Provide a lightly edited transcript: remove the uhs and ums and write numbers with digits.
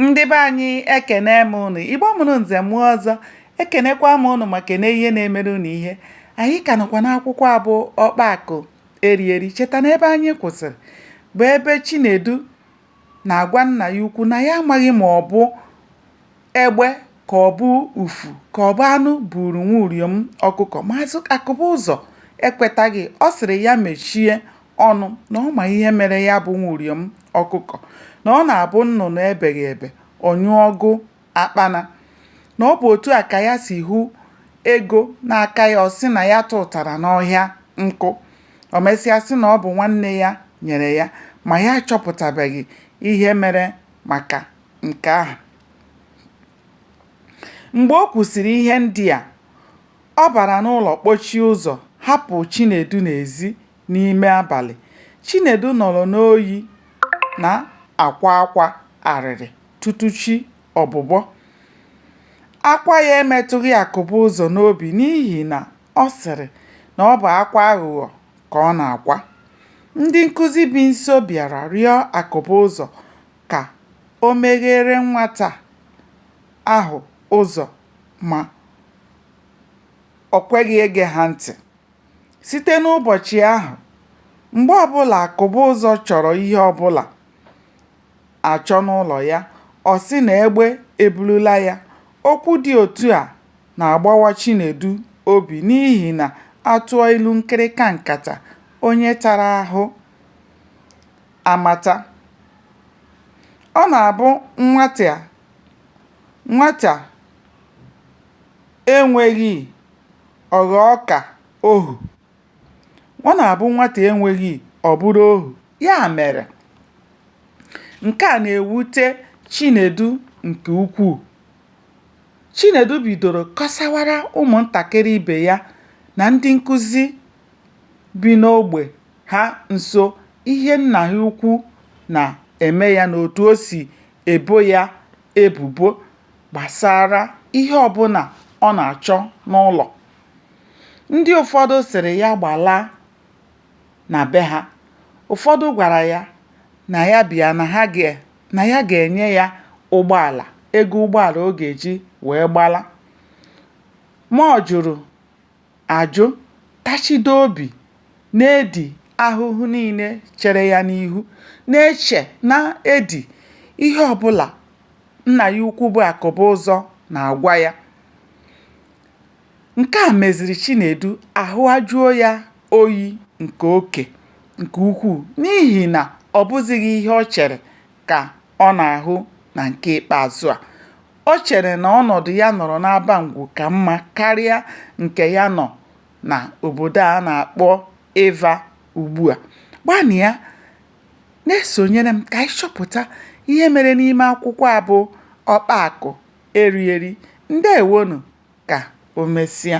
Ndị be anyị ekene m ụnụ. Igbo mụrụ nze mụọ ọzọ, ekenekwa m ụnụ ma kene ihe na-emere ụnụ ihe. Anyị ka nọkwa n'akwụkwọ a bụ Ọkpa Akụ Eri Eri. Cheta na ebe anyị kwụsịrị bụ ebe Chinedu na-agwa nna ya ukwu na ya amaghị ma ọ bụ egbe ka ọ bụ ufu ka ọ bụ anụ buuru nwa uriom ọkụkọ. Maazị Akụbụzọ ekwetaghị. Ọ sịrị ya mechie ọnụ na ọ ma ihe mere ya bụ nwa uriom ọkụkọ, na ọ na-abụ nnụnụ ebeghị ebe ọ nyụọ gụ akpana, na ọ bụ otu a ka ya si hụ ego n'aka ya ọ sị na ya tụtara n'ọhịa nkụ. O mesịa sị na ọ bụ nwanne ya nyere ya ma ya achọpụtabeghị ihe mere maka nke ahụ. Mgbe o kwusịrị ihe ndị a, ọ bara n'ụlọ kpọchie ụzọ hapụ Chinedu n'ezi n'ime abalị. Chinedu nọrọ n'oyi na-akwa akwa arịrị tutu chi ọbụbọ. Akwa ya emetụghị Akụbụzọ n'obi n'ihi na ọ sịrị na ọ bụ akwa aghụghọ ka ọ na-akwa. Ndị nkụzi bi nso bịara rịọ Akụbụzọ ka o megheere nwata ahụ ụzọ ma o kweghị ege ha ntị. Site n'ụbọchị ahụ, mgbe ọbụla Akụbụzọ chọrọ ihe ọbụla achọ n'ụlọ ya, ọ sị na egbe eburula ya. Okwu dị otu a na-agbawa Chinedu obi n'ihi na a tụọ ilu nkịrịka nkata, onye tara ahụ amata. Ọ na-abụ nwata enweghị ọ ghọọ ka ohu. Ọ na-abụ nwata enweghị ọ bụrụ ohu. Ya mere, nke a na-ewute Chinedu nke ukwuu. Chinedu bidoro kọsawara ụmụntakịrị ibe ya na ndị nkụzi bi n'ogbe ha nso ihe nna ha ukwu na-eme ya na otu o si ebo ya ebubo gbasara ihe ọbụla ọ na-achọ n'ụlọ. Ndị ụfọdụ sịrị ya gbalaa na be ha. Ụfọdụ gwara ya na ya bịa na ya ga-enye ya ụgbọala, ego ụgbọala ọ ga-eji wee gbala. Ma ọ jụrụ ajụ, tachido obi na-edi ahụhụ niile chere ya n'ihu, na-eche na-edi ihe ọbụla nna ya ukwu bụ Akụbụzọ na-agwa ya. Nke a meziri Chinedu ahụ ajụọ ya oyi nke oke nke ukwuu n'ihi na ọ bụzighị ihe o chere ka ọ na-ahụ na nke ikpeazụ a. O chere na ọnọdụ ya nọrọ n'Abangwu ka mma karịa nke ya nọ n'obodo a na-akpọ Ịva ugbua. Gbanịa na-esonyere m ka anyị chọpụta ihe mere n'ime akwụkwọ a bụ Ọkpa Akụ Eri Eri. Ndewonụ ka o mesịa.